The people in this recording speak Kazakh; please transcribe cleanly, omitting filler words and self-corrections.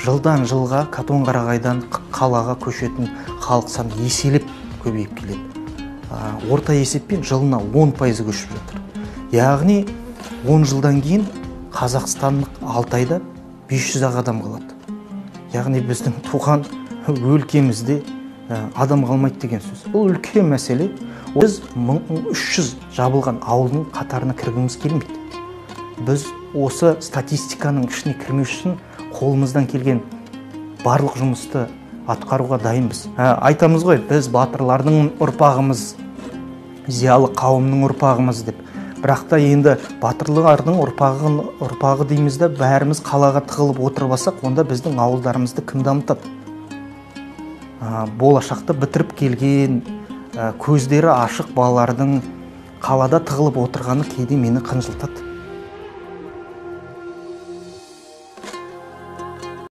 Жылдан жылға Катонқарағайдан қалаға көшетін халық саны еселеп көбейіп келеді. Орта есеппен жылына 10% көшіп жатыр. Яғни 10 жылдан кейін қазақстандық Алтайда 500 ақ адам қалады. Яғни біздің туған өлкемізде адам қалмайды деген сөз. Бұл үлкен мәселе. Біз 1300 жабылған ауылдың қатарына кіргіміз келмейді. Біз осы статистиканың ішіне кірмеу үшін қолымыздан келген барлық жұмысты атқаруға дайынбыз. Айтамыз ғой, біз батырлардың ұрпағымыз, зиялы қауымның ұрпағымыз деп. Бірақ та енді батырлардың ұрпағы дейміз де, бәріміз қалаға тығылып отырып алсақ, онда біздің ауылдарымызды кім дамытады? Болашақты бітіріп келген, көздері ашық балалардың қалада тығылып отырғаны кейде мені қынжылтады.